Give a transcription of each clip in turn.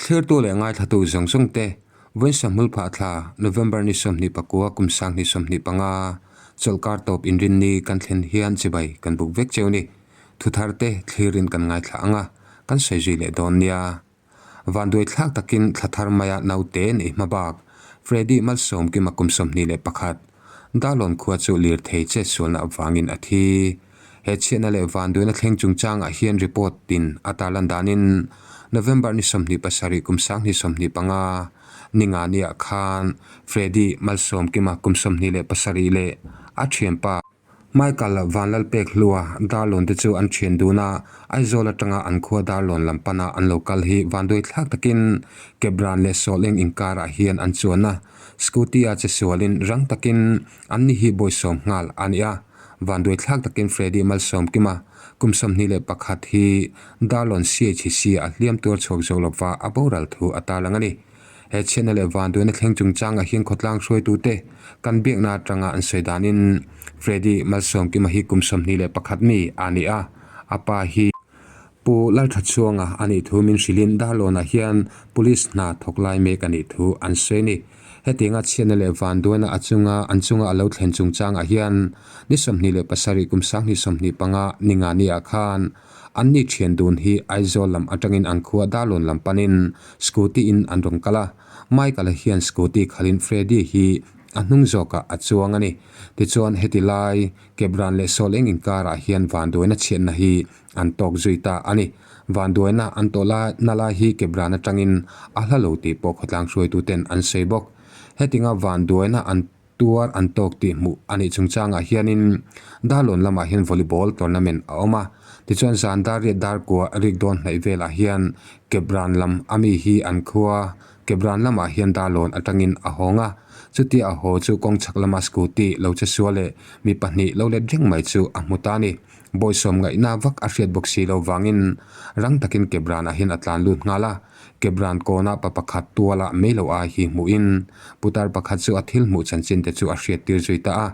Thlirtu leh ngaithlatu zawng zawng te, Vawinsam Hmulphah thla, November ni 24 kum 2025, chawlhkar tawp inrinni kan thlen hian chibai kan buk vek cheu ni. Thuthar te thlirin kan ngaithla ang a, kan sawi zui leh dawn nia. Vanduai thlak takin thla thar maia naute neih hma bak, Freddy Malsawmkima kum 21, Darlawn khua chu lirthei chetsualna avangin a thi. He chhiatna leh vanduaina thleng chungchangah hian report tin a tarlan danin November ni 27 kum 2025 ninga niah khan Freddy Malsawmkima kum 27 leh a thianpa Michael Vanlalpek hlua Darlawn te chu an thian dun a, Aizawl atanga an khua Darlawn lam pana an lo kal hi vanduai thlak takin Kebran leh Sawleng inkarah hian an chuan a, Scooty-a che sualin rang takin an ni hi bawisawm nghal a ni a. Vanduai thlak takin Freddy Malsawmkima kum 21 hi Darlawn CHC a hliam tuar chhuak zo lova a boral thu a tarlang a ni. He chhiatna leh vanduaina thleng chungchangah hian khawtlang hruaitute kan biakna atanga an sawi danin Freddy Malsawmkima hi kum 21 mi a ni a, a pa hi Pu Lalthachuanga a nih thu min hrilhin Darlawnah hian Police hna thawk lai mek a nih thu an sawi a ni. Hetianga chhiatna leh vanduaina a chunga an chunga a lo thlen chungchangah hian ni 27 kum 2025 ninga niah khan An ni thian dun hi Aizawl lam atangin an khua Darlawn lam panin scooty in an rawn kal a, Michael-a hian scooty khalhin Freddy hi a hnung zawkah a chuang a ni. Tichuan heti lai Kebran leh Sawl eng inkarah hian vanduaina chhiatna hi an tawk zui ta a ni. Vanduaina an tawh lai na lai hi Kebran atangin a hla lo tih pawh khawtlang hruaituten an sawi bawk. Hetinga vanduaina an Tuar an tawk tih hmuh a nih chungchangah hianin Darlawn lamah hian volleyball tournament a awm a, tichuan zan dar riat dar kua rik dawn hnaih velah hian Kebran lam a mi hi an khua Kebran lamah hian Darlawn atangin a hawng a, chutia a haw chu kawng chhak lama scooty lo che sual leh mi pahnih lo let reng mai chu a hmu ta a ni. Bawisawm ngaihna vak a hriat bawk si lo vangin rang takin Kebranah hian a tlan lut nghal a. Kebran kawnah pa pakhat tualah mei lo ai hi hmuhin putar pakhat chu a thil hmuh chanchin te chu a hriattir zui ta a.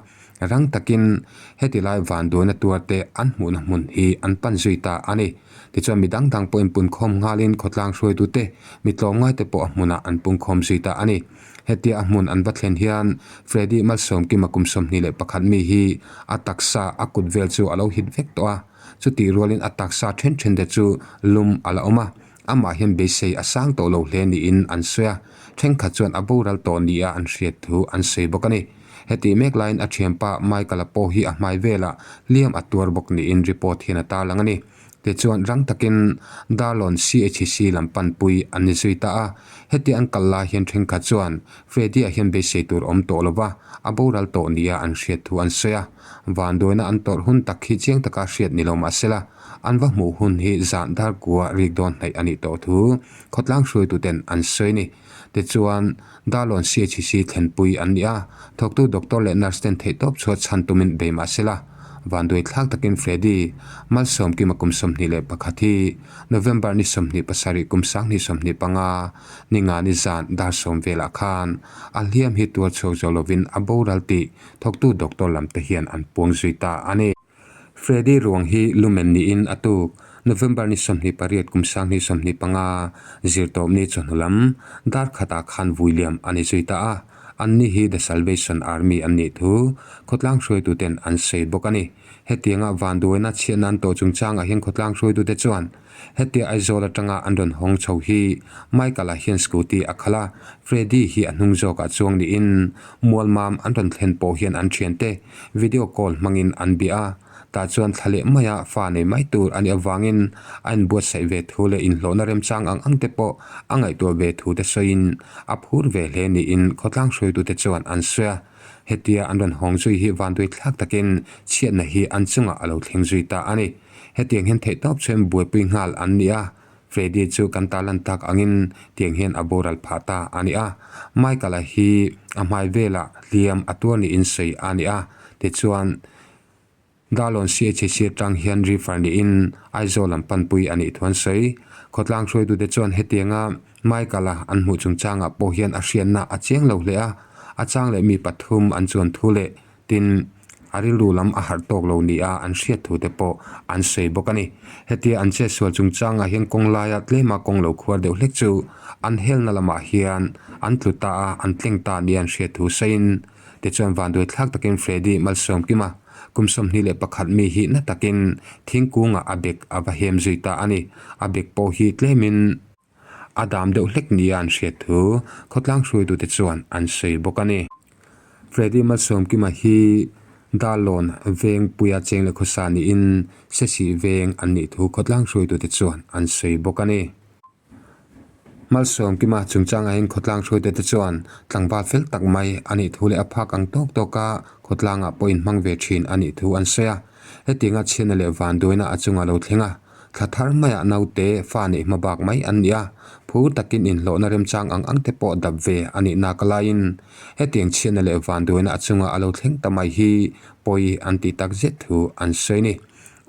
Rang takin heti lai vanduaina tuar te an hmuhna hmun hi an pan zui ta a ni. Tichuan mi dang dang pawhin punkhawm nghalin khawtlang hruaitute mi tlawmngaite pawh a hmunah an pungkhawm zui ta a ni. Hetia a hmun an va thlen hian Freddy Malsawmkima kum 21 mi hi a taksa a kut vel chu a lo hit vek tawh a. Chutih rualin a taksa then then te chu lum a la awm a. Amah hian beisei a sang tawh lo hle niin an sawi a, thenkhat chuan a boral tawh nia an hriat thu an sawi bawk a ni. Hetih mek laiin a thianpa Michael-a pawh hi a hmai velah hliam a tuar bawk niin report hian a tarlang a ni. Tichuan rang takin Darlawn CHC lam panpui an ni zui ta a, hetia an kal lai hian thenkhat chuan Freddy-a hian beisei tur awm tawh lova a boral tawh nia an hriat thu an sawi a, vanduaina an tawrh hun tak hi chiang taka hriat ni lo mahsela, An va hmuh hun hi zan dar kua rik dawn hnaih a nih tawh thu khawtlang hruaituten an sawi a ni. Tichuan, Darlawn CHC thlenpui an ni a, thawktu doctor leh nurse ten theihtawp chhuat chhan tumin bei mah sela, vanduai thlak takin Freddy Malsawmkima kum 21 hi November ni 27 kum 2025 ni nga ni zan dar sawm velah khan a hliam hi tuar chhuak zo lovin a boral tih thawktu doctor lam te hian an puang zui ta a ni. Freddy ruang hi lumen niin a tuk. November ni 28 kum 2025 zirtawpni chawhnu lam dar khatah khan vui liam a ni zui ta a, anni hi The Salvation Army an nih thu khawtlang hruaituten an sawi bawk a ni. Hetianga vanduaina chhiatna an tawh chungchangah hian khawtlang hruaitute chuan hetia Aizawl atanga an rawn hawng chho hi Michael-a hian scooty a khalh a, Freddy hi a hnung zawkah chuang niin Mualmam an rawn thlen pawh hian an thiante Video call hmangin an bia a, tah chuan thla leh maia fa nei mai tur a nih avangin a inbuatsaih ve thu leh inhlawhna remchang ang ang te pawh a ngaihtuah ve thu te sawiin a phur ve hle niin khawtlang hruaitute chuan an sawi a. Hetia an rawn hawng zui hi vanduai thlak takin chhiatna hi an chungah a lo thleng zui ta a ni. Hetiang hian theihtawp chuan buaipui nghal an ni a, Freddy chu kan tarlan tak angin tiang hian a boral phah ta a ni a. Michael-a hi a hmai velah hliam a tuar niin sawi a ni a. Tichuan, Darlawn CHC atang hian refer niin Aizawl lam panpui a nih thu an sawi. Khawtlang hruaitute chuan hetianga Michael-a an hmuh chungchangah pawh hian a hriatna a chiang lo hle a. A chang leh mi pathum an chuan thu leh tin. A rilru lam a harh tawk lo nia an hriat thu te pawh an sawi bawk a ni. Hetia an chetsual chungchangah hian kawng laia tlema kawng lo khuar deuh hlek chu an helna lamah hian an tlu ta a, an tleng ta nia an hriat thu sawiin tichuan vanduai thlak takin Freddy Malsawmkima kum 21 mi hi na takin thingkungah a bek a va hem zui ta a ni. A bek pawh hi tlemin A dam deuh hlek nia an hriat thu khawtlang hruaitute chuan an sawi bawk a ni. Freddy Malsawmkima hi Darlawn veng puia cheng leh khawsa niin Sesih veng an nih thu khawtlang hruaitute chuan an sawi bawk a ni. Malsawmkima chungchangah hian khawtlang hruaitute chuan tlangval fel tak mai a nih thu leh a phak ang tawk tawka khawtlangah pawh inhmang ve thin a nih thu an sawi a. Hetianga chhiatna leh vanduaina a chunga lo thleng a. Thla thar maiah naute fa neih hma bak mai an ni a, phur takin inhlawhna remchang ang ang te pawh dap ve a nih nak laiin hetiang chhiatna leh vanduaina a chunga a lo thleng ta mai hi pawi an tih tak zet thu an sawi a ni.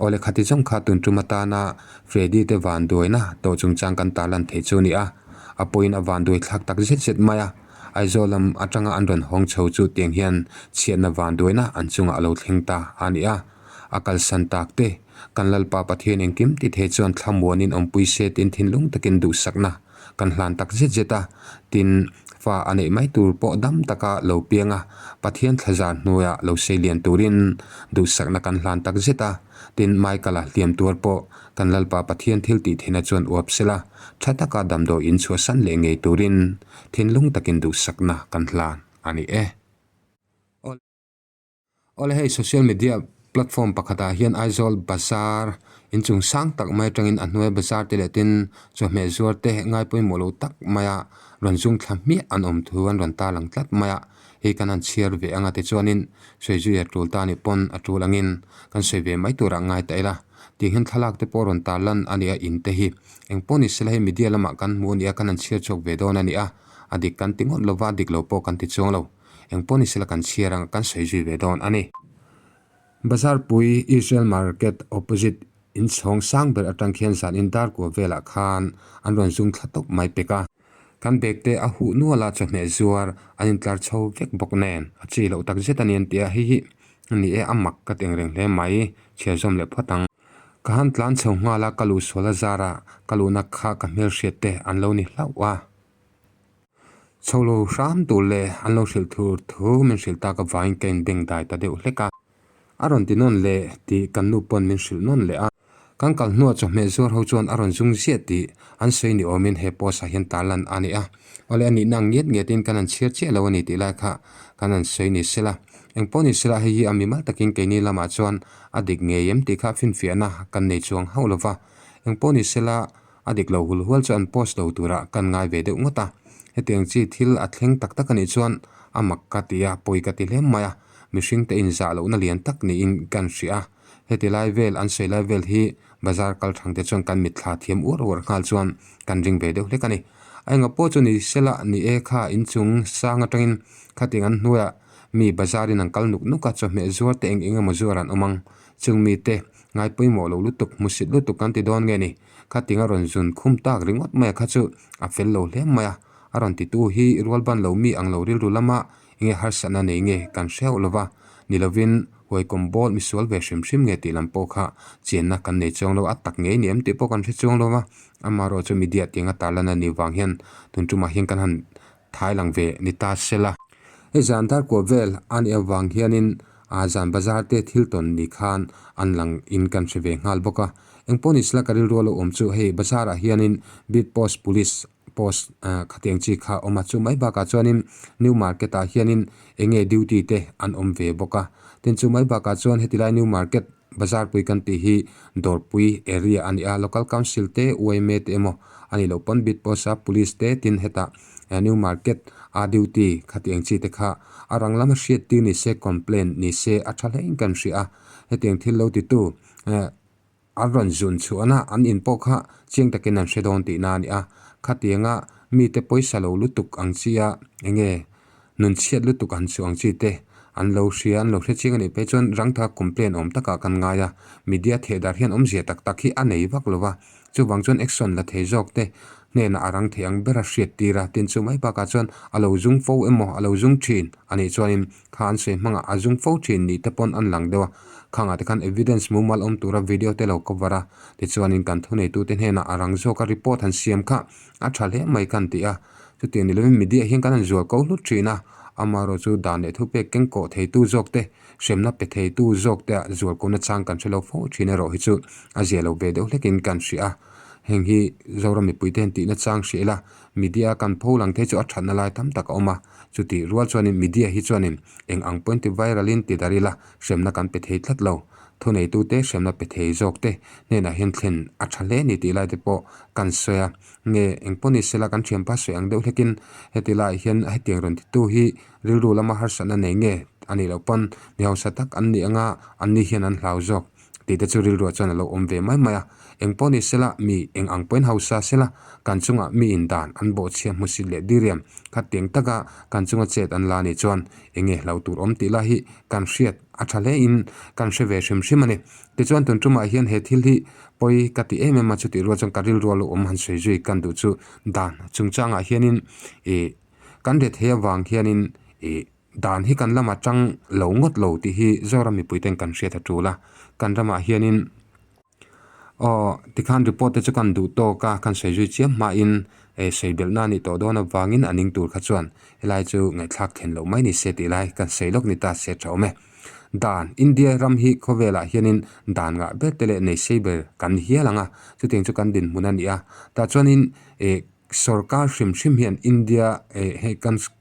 Awle khati zawng kha tun tum atana Freddy te vanduaina tawh chungchang kan tarlan theih chu a ni a, a pawiin a vanduai thlak tak zet zet mai a, Aizawl lam atanga an rawn hawng chho chu tiang hian chhiatna vanduaina an chungah a lo thleng ta a ni a. A kalsan tak te, kan Lalpa Pathian engkim ti thei chuan thlamuanin awmpui se tin thinlung takin duhsakna kan hlan tak zet zet a, tin fa a neih mai tur pawh dam taka lo piang a, Pathian thlazar hnuaiah lo sei lian turin duhsakna kan hlan tak zet a, tin Michael-a hliam tuar pawh kan Lalpa Pathian thil tih theihna chuan uap sela, tha taka damdawi in chhuahsan leh ngei turin thinlung takin duhsakna kan hlan a ni e. Awle hei social media platform pakhatah hian Aizawl bazar inchung sang tak mai atangin a hnuai bazar te leh tin chawhmeh zuar te ngai pawimawh lo tak maia rawn zung thla hmiah an awm thu an rawn tarlang tlat mai a, hei kan han chhiar ve anga tichuanin sawi zui a tul ta anih pawn a tul angin kan sawi ve mai turah ngai ta ila tih hian thlalak te pawh rawn tarlan a ni a in te hi engpawh ni sela hei media lamah kan hmu a ni a kan han chhiar chhuak ve dawn a ni a a dik kan ti ngawt lova a dik lo pawh kan ti chuang lo. Engpawh ni sela kan chhiar ang kan sawi zui ve dawn a ni. Bazar pui Israel Market opposite inchhawng sang ber atang khian zan in dar kua velah khan an rawn zum thla tawp mai pek a. Kan bag te a huh nual a chawhmeh zuar an intlar chho vek bawk nen a chi loh tak zet a ni an ti a, hei hi a ni e a mak ka ti angreng hle mai chhiar zawm leh phawt ang. Ka han tlan chho nghal a ka luhsual a zara ka luhna kha ka hmelhriat te an lo ni hlauh a. Chho lo hram tur leh an lo hrilh thur thu min hrilh tak avangin ka inbeng dai ta deuh hlek a. A rawn ti nawn leh tih kan nu pawn min hrilh nawn leh a. Kan kal hnuah chawhmeh zuar ho chuan a rawn zung ziah tih an sawi ni awmin he post ah hian tarlan a ni a. Awle a nihna ang ngiat ngiatin kan han chhiar chiah lo a ni tih lai kha kan han sawi ni sela. Engpawh ni sela hei hi a mimal takin keini lamah chuan a dik ngei em tih kha finfiahna kan nei chuang hauh lova. Engpawh ni sela A dik lo hul hual chu an post lo turah kan ngai ve deuh ngawt a, hetiang chi thil a thleng tak tak a nih chuan a mak ka ti a, pawi ka ti hlem mai a, mihring te inzah lohna lian tak niin kan hria a, heti lai vel an sawi lai vel hi bazar kal thang te chuan kan mitthla thiam uar uar nghal chuan kan ring ve deuh hlek a ni. A enga pawh chu ni sela ni e kha inchung sang atangin khatiang an hnuaiah mi bazar in an kal nuk nuk a, chawhmeh zuar te eng eng emaw zuar an awm ang, chung mite ngai pawimawh lo lutuk hmusit lutuk kan ti dawn nge ni. Khating a rawn zun khum tak ringawt mai a kha chu a fel lo hle mai a, a rawn titu hi rual ban lo mi ang lo rilru lama enge harsatna nei nge kan hreuh lo va, ni lovin huaikawm bawl misual ve hrim hrim nge tih lam pawh kha chianna kan nei chuang lo a, tak ngei ni em tih pawh kan hre chuang lo va, amaherawh chu media tianga tarlan a nih vang hian tun tumah hian kan han thai lang ve ni ta sela. Hei zan dar kuah vel a nih avang hianin a zan bazar te thil tawn ni khan an lang in kan hre ve nghal bawk a. Engpawh ni sela ka rilru a lo awm chu hei bazar ah hianin beat post police post khatiang chi kha a awm a, chu mai bakah chuanin new market ah hianin eng nge duty te an awm ve bawk a. Tin chu mai bakah chuan heti lai new market Bazar pui kan tih hi dawrpui area a ni a, local council te yma te emaw a nih loh pawn beat post a police te tin hetah new market a duty khatiang chi te kha a rang lama hriat tir ni se complaint ni se a tha hle in kan hria a, hetiang thil lo titu eh an rawn zun chhuahna an in pawh kha chiang takin an hre dawn tihna a ni a, khatianga mite pawisa lo lutuk ang chi a enge Nun chhiat lutuk an chu ang chi te an lo hria, an lo hre chiang a nih phei chuan rang taka complain awm takah kan ngai a, media theh dar hian awmzia tak tak hi a nei vak lo va, chuvang chuan action la thei zawk te hnenah a rang thei ang ber a hriat tir a, tin chu mai bakah chuan a lo zung fo emaw a lo zung thin a nih chuanin kha an sawi hmangah a zung fo thin nih te pawn an lang deuh a, khangah te khan evidence mumal awm tura video te lo cover a, tichuanin kan thuneitute hnenah a rang zawka report han siam kha a tha hle mai khan ti a, chutiang ni lovin media hian kan han zual ko hlut thin a, amaherawh chu dan leh thupek kengkawh theitu zawk te hremna pe theitu zawk te ah zual kohna chang kan hre lo fo thin erawh hi chu a zia lo ve deuh hlekin kan hria a. Heng hi Zoram mipuite hian tihna chang hria ila, media kan pho lang thei chu a thatna lai tam tak a awm a. Chutih rual chuanin media hi chuanin eng ang pawhin ti viral in ti dar ila hremna kan pe thei tlat lo. Thuneitute hremna pe thei zawk te hnenah hian thlen a tha hle ni tih lai te pawh kan sawi a. Nge eng pawh ni sela kan thianpa sawi ang deuh hlekin heti laiah hian hetiang rawn titu hi rilru lama harsatna nei nge a nih loh pawn mi hausa tak an nih anga anni hian an hlau zawk. Tih te chu rilruah chuan a lo awm ve mai mai a. Eng pawh ni sela, mi eng ang pawhin hausa sela, kan chungah mi in dan an bawhchhia hmusit leh diriam khat tiang taka kan chunga chet an la nih chuan eng nge hlo tur awm tih lai hi kan hriat a tha hle in kan hre ve hrim hrim a ni. Tichuan tun tumah hian he thil hi pawi ka ti em em a, chutih rual chuan ka rilrua lo awm han sawi zui kan duh chu dan chungchangah hianin ih kan ret thei avang hianin ih Dan hi kan lama tang lo ngawt lo tih hi Zoram mipuiten kan hriat a tul a, kan ramah hianin aw tikhan report te chu kan duh tawk a, kan sawi zui chiam hmain eh sawi belhna a nih tawh dawn avangin a ning tur kha chuan helai chu ngaihthlak thlen loh mai ni se tih lai kan sawi lawk ni ta se tha awm e. Dan, India ram hi khawvelah hianin dan ngah ber te leh nei sei ber kan ni hial ang a, chutiang chu kan dinhmun a ni a, tah chuanin eh Sorkar hrim hrim hian India eh hei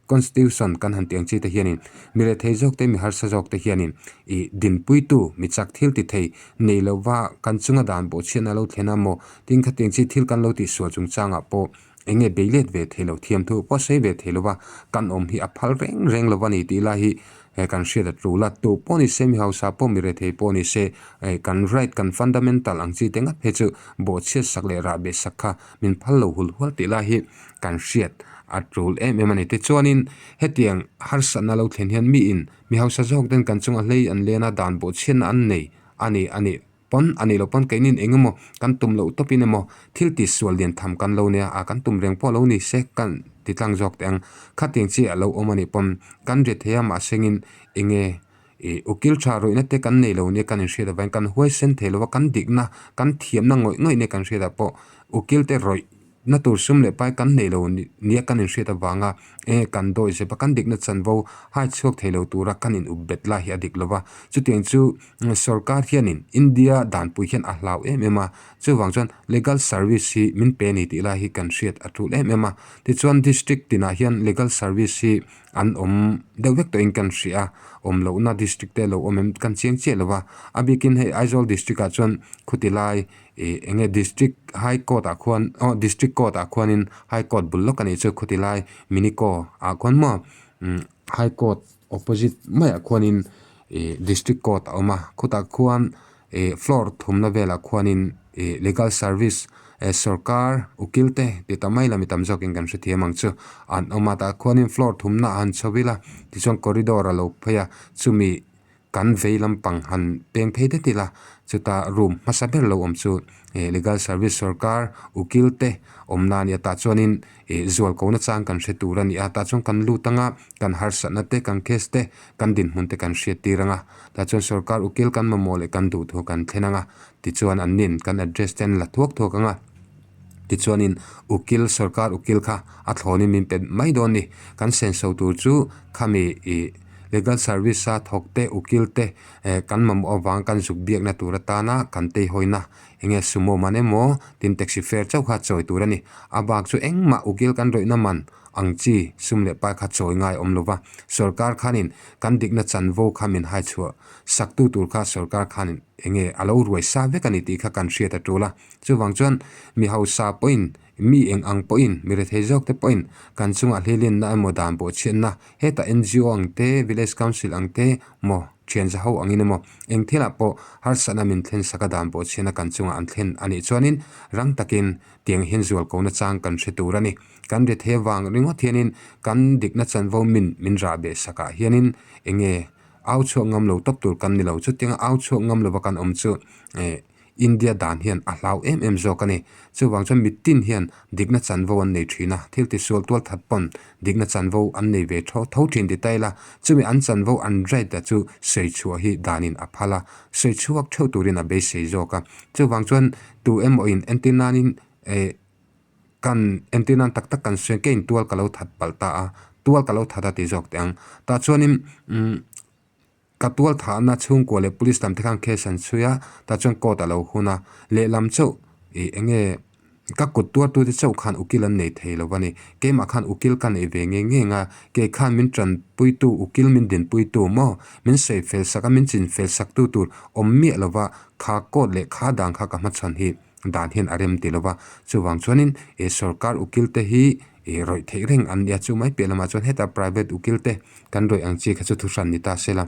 constitution kan han tih ang chi te hianin mi rethei zawk te mi harsa zawk te hianin ih dinpuitu mi chak thil ti thei nei lova kan chunga dan bawhchhiatna lo thlen a maw tin khatiang chi thil kan lo tihsual chungchangah pawh eng nge bei let ve thei lo thiam thu pawh sawi ve thei lova kan awm hi a phal reng reng lova ni tih lai hi eh kan hriat a tul a tu pawh ni se mi hausa pawh mi rethei pawh ni se eh kan right kan fundamental ang chi te ngat phei chu bawhchhiat sak leh rahbeh sak kha min phal lo hul hual tih lai hi kan hriat a tul em em a ni. Tichuanin hetiang harsatna lo thlen hian miin mi hausa zawk ten kan chunga hlei an len a, dan bawhchhiatna an nei a ni a nih pawn a nih loh pawn keinin eng emaw kan tum loh tawpin emaw thil tihsual lian tham kan lo nia a kan tum reng pawh lo ni se kan ti tlang zawk teh ang. Khatiang chi a lo awm a nih pawn kan ri thei a mahsengin eng nge Ih ukil tha ruihna te kan nei lo nia kan inhriat avangin kan huaisen thei lo va, kan dikna, kan thiamna ngawih ngawih nia kan hriatah pawh ukil te rawihna tur sum leh pai kan nei lo nia kan inhriat avanga eng kan dawi zep a, kan dikna chanvo hai chhuak thei lo tura kan in up bet lai hi a dik lo va. Chutiang chu sorkar hianin India danpui hian a hlau em em a, chuvang chuan legal service hi min pe a ni tih lai hi kan hriat a tul em em a. Tichuan district tinah hian legal service hi An awm deuh vek tawhin kan hria a, awm lohna district te lo awm em kan chiang chiah lo va, a bikin hei Aizawl district ah chuan khuti lai ih eng nge district high court ah khuan aw district court ah khuanin high court bul lawk a nih chu khuti lai minico ah khuan maw umm high court opposite maiah khuanin ih district court a awm a khutah khuan. Ih floor thumna velah khuanin ih legal service eh sorkar ukil te ti ta mai la mi tam zawkin kan hrethiam ang chu an awm a tah khuanin floor thumna a han chho ila tichuan corridor a lo phei a chumi kan vei lampang han peng phei det ila chutah room hmasa ber lo awm chu ih legal service sorkar ukil te awmna a ni a tah chuanin ih zual ko na chang kan hre tur a ni a tah chuan kan lut anga kan harsatna te kan case te kan dinhmun te kan hriat tir anga tah chuan sorkar ukil kan mamawh leh kan duh thu kan thlen anga tichuan an nin kan address te an la thuak thuak anga tichuanin ukil sorkar ukil kha a thlawnin min pe mai dawn a ni kan senso tur chu khami ih legal service a thawk te ukil te eh kan mamawh avang kan zuk biakna tur atana kan teihawina Enge sumo man emaw tin taxi fare chauh kha chawi tur a ni. A bak chu engmah ukil kan rawihna man ang chi sum leh pai kha chawi ngai awm lova. Sorkar khanin kan dikna chanvo kha min hai chhuah saktu tur kha sorkar khanin enge a lo ruai sa vek a ni tih kha kan hriat a tul a. Chuvang chuan mi hausa pawhin mi eng ang pawhin mi rethei zawk te pawhin kan chungah hlilinna emaw dan bawhchhiatna hetah ngo ang te village council ang te maw Thian za ho angin emaw, eng thilah pawh harsatna min thlen sak a dan pawh chhiana kan chungah an thlen a nih chuanin rang takin tiang hian zual ko nachang kan hre tur a ni. Kan ri thei avang ringawt hianin kan dikna chanvo min min rah beh sakah hianin eng nge au chhuak ngam lo tawp tur kan ni lo. Chutianga au chhuak ngam lova kan awm chu eh. India dan hian a hlau em em zawk a ni. Chuvang chuan mitin hian dikna chanvo an nei thin a, thil tisual tual that pawn dikna chanvo an nei ve tho tho thin ti ta ila, chumi an chanvo an right a chu sawi chhuah hi danin a phal a, sawi chhuak theuh turin a beisei zawk a. Chuvang chuan tu emaw in entir nanin eh kan entir nan tak tak kan sawi keiin tual ka lo that palh ta a, tual ka lo that a ti zawk teh ang. Tah chuanin umm. Ka tual thahna chhungkua leh police lam te khan case an chhui a, tah chuan court a lo hun a, lehlam chauh ih eng nge ka kut tuartu te chauh khan ukil an nei thei lo a ni. Keimah khan ukil ka neih ve ngei ngei nga, kei khan min tanpuitu ukil min dinpuitu maw min sawi fel sak a, min chin fel sak tu tur awm miah lo va, kha court leh kha dan kha ka hmachhawn hi dan hian a rem ti lo va. Chuvang chuanin ih sorkar ukil te hi Ih rawih theih reng an nia chu mai piah lamah chuan hetah private ukil te kan rawih ang chi kha chu thuhran ni ta se la.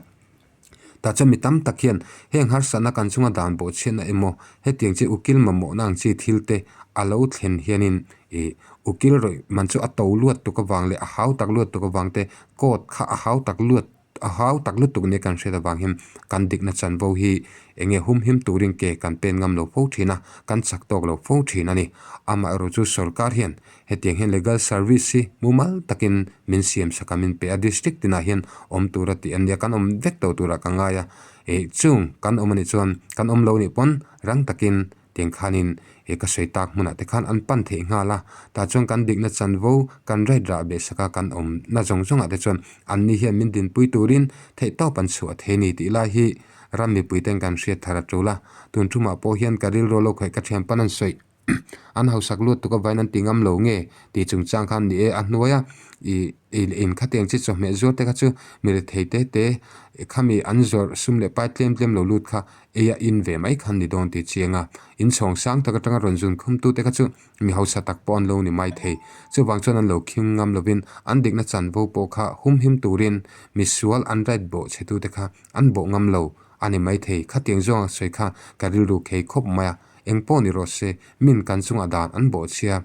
Tah chuan mi tam tak hian heng harsatna kan chunga dan bawh chhiatna emaw hetiang chi ukil mamawhna ang chi thil te a lo thlen hianin ih ukil rawih man chu a to luat tuk avang leh a hau tak luat tuk avang te court kha a hau tak luat a hau tak lutuk nia kan hriat avang hian kan dikna chanvo hi eng nge humhim turin ke kan pen ngam lo fo thin a, kan chak tawk lo fo thin a ni. Amaherawhchu chu sorkar hian hetiang hian legal service hi mumal takin min siam sak a, min pe a, district tinah hian awm tura tih a nia, kan awm vek tawh turah ka ngai a, ih chung kan awm a nih chuan kan awm lo nih pawn rang takin Tiang khanin he ka sawi tak hmunah te khan an pan theih nghal a, tah chuan kan dikna chanvo kan right rah beh sak a, kan awmna zawng zawngah te chuan anni hian min dinpui turin theihtawp an chhuah thei a ni tih lai hi ram mipui ten kan hriat thar a tul a. Tun thumah pawh hian ka rilru lo khaih ka thian pan an sawi an hausak luat tuk avain an ti ngam lo nge tih chungchang khan ni e a hnuaia ih in khatiang chi chawhmeh zuar te kha chu mi rethei te te khami an zawrh sum leh pai tlem tlem lo lut kha Eia in ve mai khan ni dawn tih chiang a, in chhawng sang tak atanga rawn zun khum tute kha chu mi hausa tak pawh an lo ni mai thei. Chuvang chuan an lo khing ngam lovin an dikna chanvo pawh kha humhim turin mi sual an right bawh chhe tute kha an bawh ngam lo a ni mai thei. Khatiang zawnga sawi kha ka rilru khei khawp mai a, eng pawh ni rawh se, min kan chungah dan an bawh chhia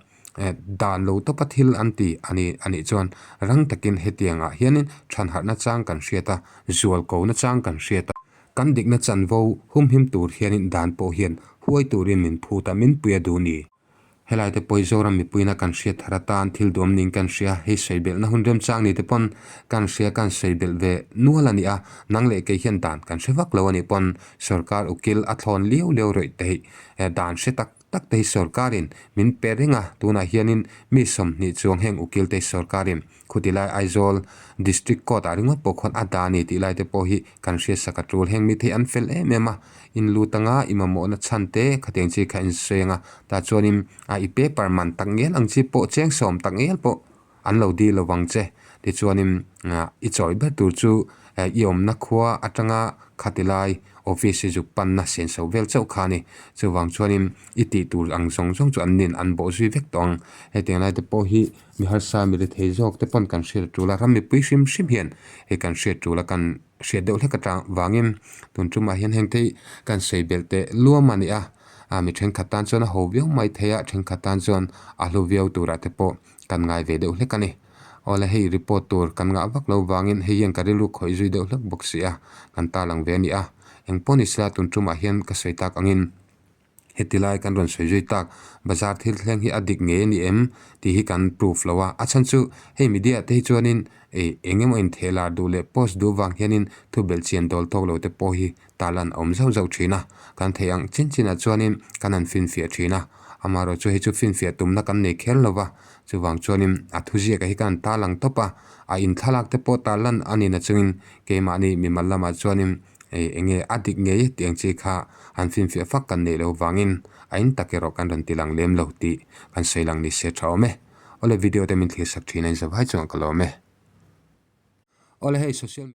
dan lo tawpa thil an ti a ni a nih chuan rang takin hetiangah hianin thanharhna chang kan hriat a, zual kona chang kan hriat a. Kan dikna chanvo humhim tur hianin dan pawh hian huai turin min phut a, min pui a duh ni. Helai te pawh hi Zoram mipuiina kan hriat thar atan thil duam niin kan hria, hei sawi belhna hun remchang ni te pawn kan hria kan sawi belh ve nual a ni a, nang leh kei hian dan kan hre vak lo a nih pawn sorkar ukil a thlawn liau liau rawih te hi dan hre tak tak te hi sorkarin min pe reng a, tunah hianin mi 20 chuang heng ukil te hi sorkarin Khuti lai Aizawl District Court ah ringawt pawh khawn a dah a ni tih lai te pawh hi kan hriatsak a tul. Heng mite hi an fel em em a, in lut anga i mamawhna chhan te khatiang chi kha in sawi anga tah chuanin a i paper man tak ngial ang chi pawh cheng sawm tak ngial pawh an lo dil lo vang che. Tichuanin i chawi ber tur chu i awmna khua atanga khati lai office hi zuk panna senso vel chauh kha a ni. Chuvang chuanin i tih tur ang zawng zawng chu an nin an bawh zui vek tawh ang. Hetiang lai te pawh hi. Mi harsa mi rethei zawk te pawn kan hriat tul a, ram mipui hrim hrim hian hei kan hriat tul a, kan hriat deuh hlek atang vangin tun tumah hian heng te hi kan sawi belh teh luam a ni a, ah mi thenkhat tan chuan a ho viau mai thei a, thenkhat tan chuan a hlu viau turah te pawh kan ngai ve deuh hlek a ni. Awle hei report tur kan ngah vak lo vangin hei hian ka rilru khawih zui deuh hlek bawk si a, kan tarlang ve a ni a, engpawh ni sela tun tumah hian ka sawi tak angin. Heti lai kan rawn sawi zui tak, bazar thil thleng hi a dik ngei a ni em tih hi kan proof lo a. A chhan chu hei media te hi chuanin ih eng emaw intheh lar duh leh post duh vang hianin thu belh chian dawl tawk lo te pawh hi tarlan a awm zauh zauh thin a. Kan theih ang chin chinah chuanin kan han finfiah thin a. Amaherawh chu hei chu finfiah tumna kan nei kher lo va, chuvang chuanin a thuziakah hi kan han tarlang tawp a, a inthlalak te pawh tarlan a ni nachungin keimahni mimal lamah chuanin Hei enge a dik ngei tih ang chi kha han finfiah fak kan neih loh vangin a in tak erawh kan rawn ti lang lem lo tih kan sawi lang ni se tha awm e. Awle video te min thlir sak thin a in zavai chuan ka lawm e. Awle hei social.